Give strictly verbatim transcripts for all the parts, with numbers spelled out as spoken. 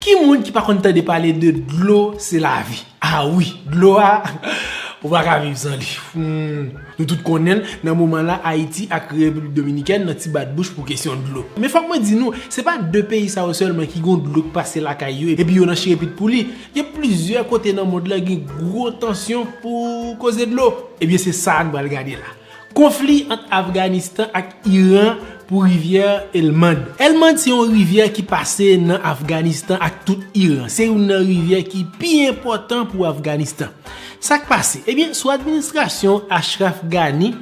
Ki moun ki pa konn tande pale de dlo se lavi? A wi, dlo a, ou pa ka viv san li. Hmm. Nou tout konnen l, nan moman la, Ayiti ak Repiblik Dominikèn nan ti bat bouch pou kesyon dlo. Men fòk mwen di nou, se pa de peyi sa yo sèlman ki gon dlo k pase lakay yo, epi yo nan chire pit pou li. Gen plizyè kote nan mond lan gen gwo tansyon pou koze dlo. Ebyen, se sa n pral gade la. Konfli ant Afganistan ak Iran pou rivyè Helmand. Helmand se yon rivyè ki pase nan Afganistan ak tout Iran. Se youn nan rivyè ki pi enpòtan pou Afganistan. Sa k pase? Ebyen, sou administrasyon Ashraf Ghani,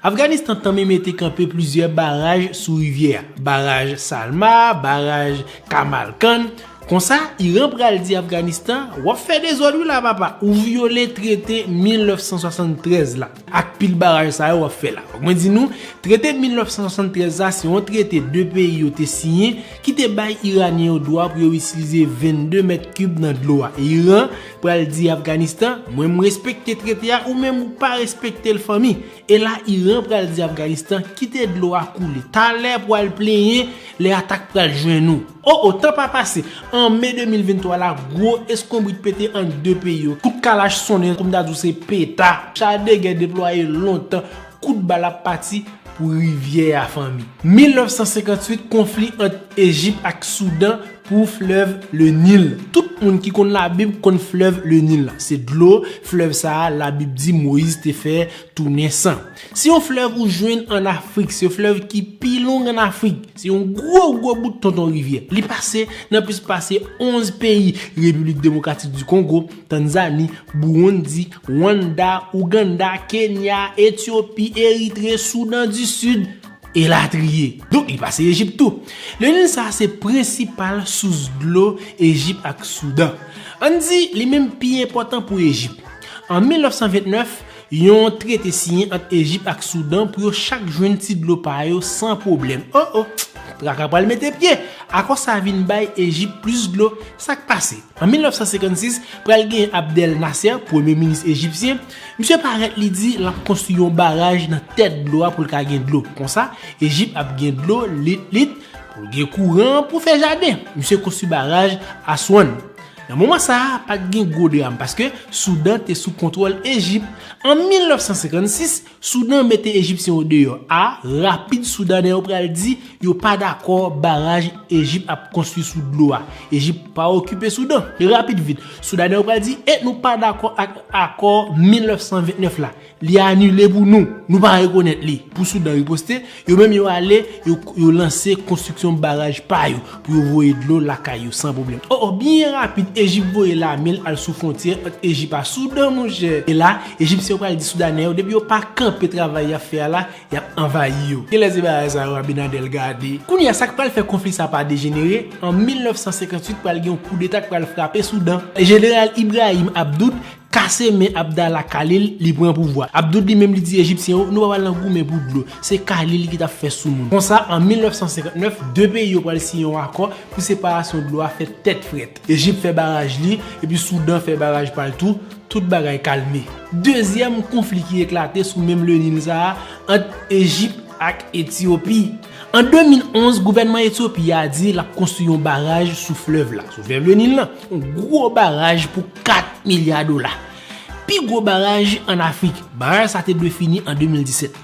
Afganistan tanmen mete kanpe plizyè baraj sou rivyè a. Baraj Salma, baraj Kamalkan. Konsa, Iran pral di Afganistan, w ap fè dezòd wi la papa, ou vyole trete mil nèf san swasanntrèz la ak pil baraj sa yo w ap fè la. Fòk mwen di nou, trete mil nèf san swasanntrèz la se yon trete de peyi yo te siyen ki te bay Iranyen yo dwa pou yo itilize vennde mèt kib nan dlo a. E Iran pral di Afganistan, mwen m respekte trete a, ou menm ou pa respekte l fanmi. E la Iran pral di Afganistan kite dlo a koule. Talè pou al plenyen lè atak pral jwenn ou. O o, tan pa pase. An me de mil venntwa la, gwo eskonbrit pete ant de peyi yo. Kout kalach sonnen kòm ta di w se peta. Cha de gè deplwaye lontan. Kout bal ap pati pou rivyè a fanmi. Mil nèf san senkantuit, konfli ant Ejip ak Soudan pou flèv le Nil. Tout moun ki konn Labib konn flèv le Nil la. Se dlo flèv sa a Labib di Moyiz te fè tounen san. Se yon flèv ou jwenn ann Afrik, se yon flèv ki pi long ann Afrik. Se yon gwo, gwo bout tonton rivyè. Li pase nan plis pase onz peyi, Repiblik Demokratik di Kongo, Tanzani, Burundi, Rwanda, Ouganda, Kenya, Etyopi, Eritre, Soudan di Sid, elatriye. Donk, li pase Ejip tou. Le Nil sa a se prensipal sous dlo Ejip ak Soudan. Ann di, li menm pi enpòtan pou Ejip. An mil nèf san vennèf, yon trete siyen ant Ejip ak Soudan pou yo chak jwenn ti dlo pa yo san pwoblèm. O o, traka pral mete pye. Akò sa a vin bay Ejip plis dlo. Sa k pase? An mil nèf san senkannsis, pral gen Abdel Nasser, premye minis ejipsyen. Misye parèt, li di l ap konstwi yon baraj nan tèt dlo a pou l ka gen dlo. Konsa, Ejip ap gen dlo lit lit pou l gen kouran pou fè jaden. Misye konstwi baraj Aswan. Nan moman sa a, pa t gen gwo dram, paske Soudan te sou kontwòl Ejip. An mil nèf san senkannsis, Soudan mete Ejipsyen yo deyò. A, rapid Soudanè yo pral di yo pa dakò baraj Ejip ap konstwi sou dlo a. Ejip pa okipe Soudan. Rapid vit, Soudanè yo pral di, e nou pa dakò ak akò mil nèf san vennèf la. Li anile pou nou. Nou pa rekonèt li. Pou Soudan riposte, yo menm yo ale, yo, yo lanse konstriksyon baraj pa yo pou yo voye dlo lakay yo san pwoblèm. O o, byen rapid, Ejip voye lame l al sou fwontyè ant Ejip a Soudan, monchè. E la, Ejipsyen yo pral di Soudanè yo, depi yo pa kanpe travay y ap fè a la, y ap anvayi yo. Genlè se bagay sa yo Abinader gade. Kounye a, sa k pral fè konfli sa pa dejenere, an mil nèf san senkanntuit pral gen yon koudeta k pral frape Soudan. Jeneral Ibrahim Abdoud kase men Abdallah Khalil, li pran pouvwa. Abdoud li menm li di Ejipsyen yo, nou pa pral nan goumen pou dlo. Se Khalil ki t ap fè sou moun. Konsa, an mil nèf san senkannèf, de peyi yo pral siyen yon akò pou separasyon dlo a fè tèt frèt. Ejip fè baraj li, epi Soudan fè baraj pa l tou, tout bagay kalme. Dezyèm konfli ki eklate sou menm le Nil sa a, ant Ejip ak Etyopi. An de mil onz, gouvènman Etyopi a di l ap konstwi yon baraj sou flèv la, sou flèv le Nil lan, yon gwo baraj pou kat milya dola. Pi gwo baraj ann Afrik. Baraj sa te dwe fini an de mil disèt.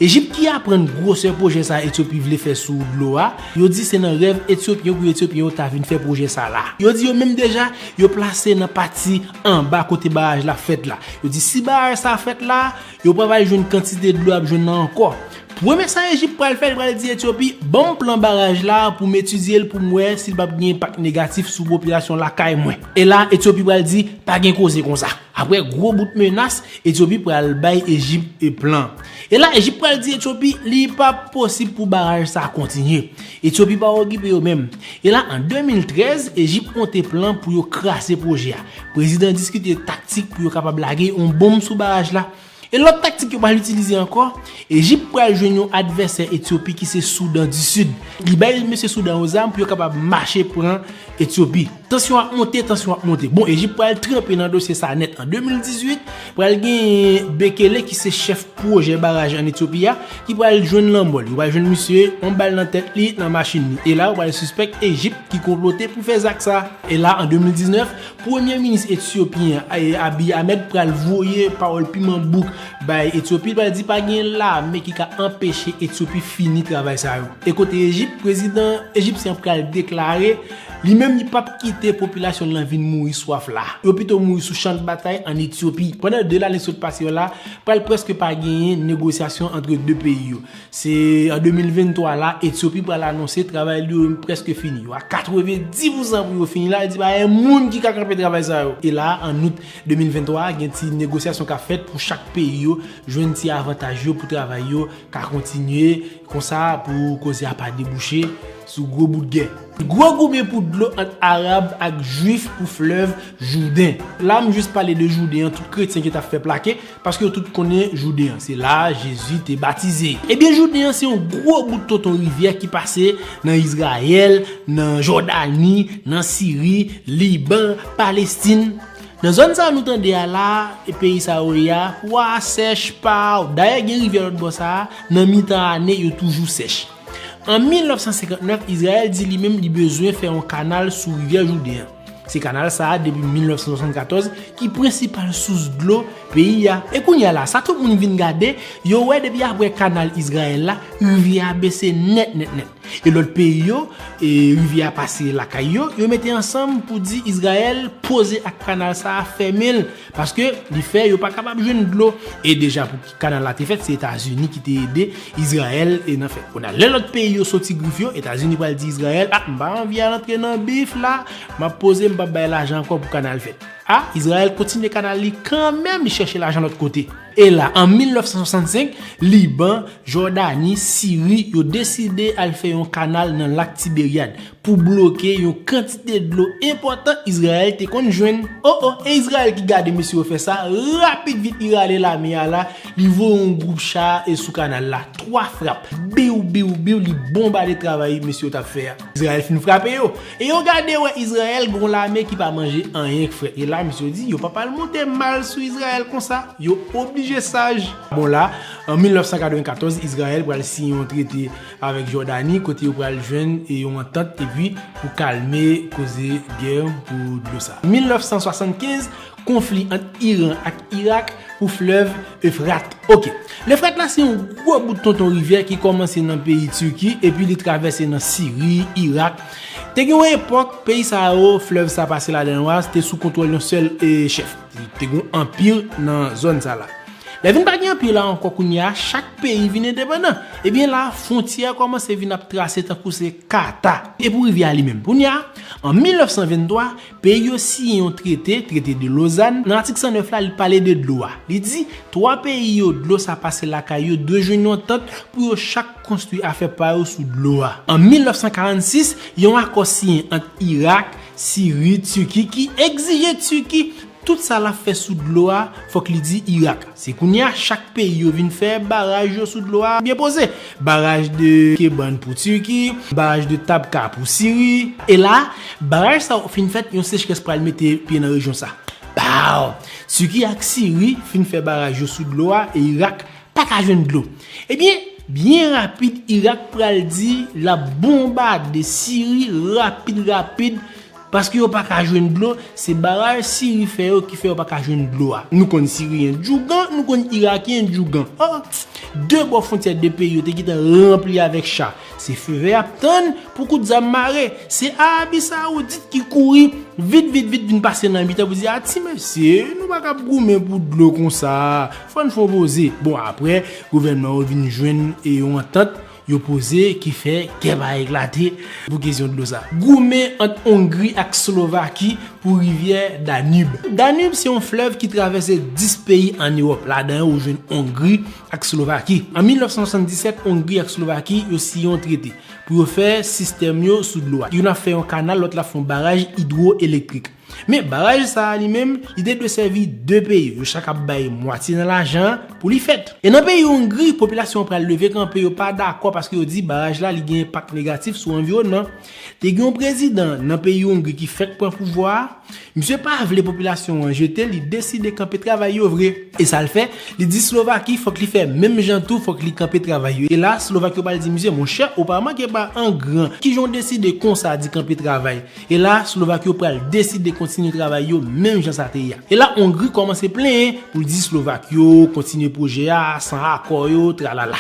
Ejip ki aprann gwosè pwojè sa Etyopi vle fè sou dlo a, yo di se nan rèv etyopyen pou etyopyen yo ta vin fè pwojè sa la. Yo di yo menm deja, yo plase nan pati anba kote baraj la fèt la. Yo di si baraj sa fèt la, yo pa pral jwenn kantite dlo y ap jwenn nan ankò. Premye sa Ejip pral fè, li pral di Etyopi, ban m plan baraj la pou m etidye l, pou m wè si l p ap gen enpak negatif sou popilasyon lakay mwen. E la, Etyopi pral di, pa gen koze konsa. Apre gwo bout menas, Etyopi pral bay Ejip e plan. E la, Ejip pral di Etyopi, li p ap posib pou baraj sa kontinye. Etyopi pa okipe yo menm. E la, an de mil trèz, Ejip monte plan pou yo kraze pwojè a. Prezidan diskite taktik pou yo kapab lage yon bonm sou baraj la. E lòt taktik yo pral itilize ankò, Ejip pral jwenn yon advèsè Etyopi ki se Soudan di Sid. Li bay mesye Soudan yo zam pou yo kapab mache pran Etyopi. Tansyon ap monte, tansyon ap monte. Bon, Ejip pral tranpe nan dosye sa nèt. An de mil dizuit, pral gen Bekele ki se chèf pwojè baraj ann Etyopi a, ki pral jwenn lanmò l. Yo pral jwenn misye, yon bal nan tèt li, nan machin li. E la, yo pral sispèk Ejip ki konplote pou fè zak sa. E la, an de mil diznèf, premye minis etyopyen, eh, Abiy Ahmed, pral voye pawòl piman bouk bay Etyopi, pral di pa gen lame ki ka anpeche Etyopi fini travay sa yo. E kote Ejip, prezidan ejipsyen an pral deklare li menm li p ap kite popilasyon l lan vin mouri swaf la. Yo pito mouri sou chan batay ann Etyopi. Pandan de lane sot pase yo la, pral prèske pa genyen negosyasyon ant de peyi yo. Se an de mil venntwa la, Etyopi pral anonse travay li yo prèske fini. Yo a katrevenndis pousan pou yo fini la, yo di pa gen moun ki ka kanpe travay sa yo. E la, an out de mil venntwa, gen ti negosyasyon k ap fèt pou chak peyi yo jwenn ti avantaj yo pou travay yo ka kontinye konsa pou koze a pa debouche sou gwo bout gè. Gwo goumen pou dlo ant Arab ak Jwif pou flèv Jouden. La, m jis pale de Jouden an, tout kretyen ki t ap fè plake, paske yo tout konnen Jouden an. Se la Jezi te batize. Ebyen, Jouden an se yon gwo bout tonton rivyè ki pase nan Izrayèl, nan Jòdani, nan Siri, Liban, Palestin. Nan zòn sa nou tande a la, e peyi sa yo ye a, pwa sèch pa. Dayè, gen rivyè lòt bò sa a, nan mitan ane, yo toujou sèch. An mil nèf san senkant nèf, Izrayèl di li menm li bezwen fè yon kanal sou rivyè Jouden an. Se kanal sa a, depi mil nèf san swasannkatòz, ki prensipal sous dlo peyi a. E kounye a la, sa tout moun vin gade, yo wè depi apre kanal Izrayèl la, rivyè a bese nèt, nèt, nèt. E lòt peyi yo, e rivyè a pase lakay yo, yo mete ansanm pou di Izrayèl poze ak kanal sa a, fèmen l, paske li fè yo pa kapab jwenn dlo. E deja pou kanal la te fèt, se Etazini ki te ede Izrayèl e nan fè. Kounye a, lè lòt peyi yo soti grif yo, Etazini pral di Izrayèl, a, m pa anvi al antre nan bif la, m ap poze, m p ap bay lajan ankò pou kanal fèt. A, Izrayèl kontinye kanal li kanmenm, li chèche lajan lòt kote. E la, an mil nèf san swasannsenk, Liban, Jòdani, Siri, yo deside al fè yon kanal nan lak Tiberyad pou bloke yon kantite dlo enpòtan Izrayèl te konn jwenn. O, o, e Izrayèl ki gade mesye yo fè sa, rapid vit li rale lame a la, li voye yon gwoup cha e sou kanal la. Twa frap, biw, biw, biw, li bonbade travay mesye yo t ap fè a. Izrayèl fin frape yo. E yo gade wè Izrayèl gon lame ki pa manje anyen k frèt. E la, mesye yo di, yo p ap al monte mal sou Izrayèl konsa. Yo oblije saj. Bon la, an mil nèf san katrevenkatòz, Izrayèl pral siyen yon trete avèk Jòdani, kote yo pral jwenn, e, yon antant, epi pou kalme koze gè pou dlo sa. Mil nèf san swasannkenz, konfli ant Iran ak Irak pou flèv Efrat. Oke. Lefrat la se yon gwo bout tonton rivyè ki kòmanse nan peyi Tiki, epi li travèse nan Siri, Irak. Te gen yon epòk, peyi sa yo, flèv sa pase ladan yo a, te sou kontwòl yon sèl, e, chèf. Te gen yon anpi nan zòn sa la. Lè vin pa gen anpi la ankò kounye a, chak peyi vin endepandan. Ebyen la, fwontyè kòmanse vin ap trase tankou se kata. E pou rivyè a li menm. Kounye a, an mil nèf san venntwa, peyi yo siyen yon trete, trete de Lozàn. Nan atik san nèf la, li pale de dlo a. Li di, twa peyi yo, dlo sa pase lakay yo, dwe jwenn yon antant pou yo chak konstwi afè pa yo sou dlo a. An mil nèf san karannsis, yon akò siyen ant Irak, Siri, Tiki, ki egzije Tiki tout sa l ap fè sou dlo a, fòk li di Irak. Se kounye a, chak peyi yo vin fè baraj yo sou dlo a byen poze. Baraj de Kebann pou Tiki, baraj de Tabka pou Siri. E la, baraj sa yo fin fèt, yon sechrès pral mete pye nan rejyon sa. Baw! Tiki ak Siri fin fè baraj yo sou dlo a, e Irak pa ka jwenn dlo. Ebyen, byen rapid, Irak pral di l ap bonbade Siri rapid, rapid, paske yo pa ka jwenn dlo, se baraj Siri fè yo ki fè yo pa ka jwenn dlo a. Nou konn Siriyen djougan, nou konn Irakyen djougan. O, de bò fwontyè de peyi yo te gentan ranpli avèk cha. Se fevè y ap tann pou kout zam mare. Se Arabi Sawoudit ki kouri vit, vit, vit vin pase nan mitan pou di, a ti mesye, nou pa kab goumen pou dlo konsa. Fò n fè yon poze. Bon, apre, gouvènman yo vin jwenn, e, yon antant, yo poze, ki fè kè pa eklate pou kesyon dlo sa. Goumen ant Ongri ak Slovaki pou rivyè Danib. Danib se yon flèv ki travèse dis peyi ann Ewòp. Ladan yo, ou jwenn Ongri ak Slovaki. An mil nèf san swasanndisèt, Ongri ak Slovaki, yo siyen yon trete pou yo fè sistèm yo sou dlo a. Youn ap fè yon kanal, lòt la ap fè yon baraj idwoelektrik. Men baraj sa a li menm, li te dwe sèvi de peyi yo, yo chak ap bay mwatye nan lajan an pou li fèt. E nan peyi Ongri, popilasyon an pral leve kanpe, yo pa dakò paske yo di baraj la li gen enpak negatif sou anviwònman. Te gen yon prezidan nan peyi Ongri ki fèk pran pouvwa a, misye pa vle popilasyon an jete, li deside kanpe travay yo vre. E sa l fè, li di Slovaki fòk li fè menm jan tou, fòk li kanpe travay yo. E la, Slovak yo pral di misye, monchè, ou pa manke pa an gran, kijan w deside konsa di kanpe travay? E la, Slovak yo pral deside kontinye travay yo menm jan sa te ye a. E la, Ongri kòmanse plenyen pou l di Slovak yo kontinye pwojè a san akò yo, tralala.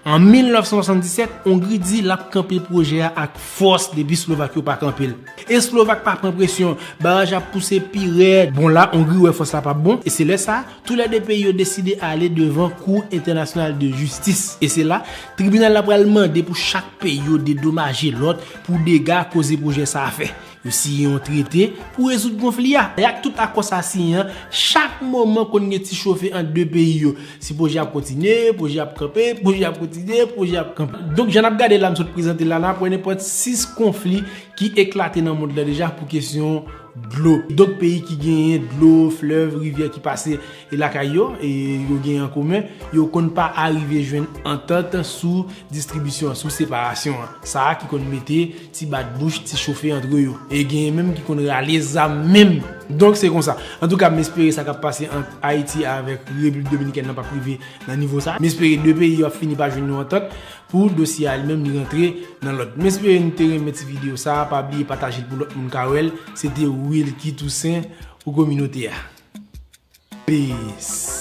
An mil nèf san swasanndisèt, Ongri di l ap kanpe pwojè a ak fòs depi Slovak yo pa kanpe l. E Slovak pa pran presyon, baraj ap pouse pi rèd. Bon, la, Ongri wè fòs la p ap bon, e se lè sa a, toulède peyi yo deside ale devan Kou Entènasyonal de Jistis. E se la, tribinal la pral mande pou chak peyi yo dedomaje lòt pou dega koze pwojè sa a fè. Yo siyen yon trete pou rezoud konfli a. E ak tout akò sa siyen an, chak moman konn gen ti chofe ant de peyi yo. Si pwojè ap kontinye, pwojè ap kanpe, pwojè ap kontinye, pwojè ap kanpe. Donk, jan n ap gade la, m sot prezante la, n ap wè nenpòt sis konfli ki eklate nan mond lan deja pou kesyon dlo. Donk, peyi ki genyen dlo, flèv, rivyè ki pase e lakay yo, e yo genyen an komen, yo konn pa arive jwenn antant sou distribisyon an, sou separasyon an. Sa a ki konn mete ti bat bouch, ti chofe antre yo. E genyen menm ki konn rale zam menm. Donk, se konsa. Antouka, m espere sa k ap pase ant Ayiti avèk Repiblik Dominikèn nan p ap rive nan nivo sa. M espere de peyi yo ap fini pa jwenn yon antant pou dosye a li menm li rantre nan lòd. M espere nou te renmen ti videyo sa a. Pa bliye pataje l pou lòt moun ka wè l. Se te Wilky Toussaint pou kominote a. Peace.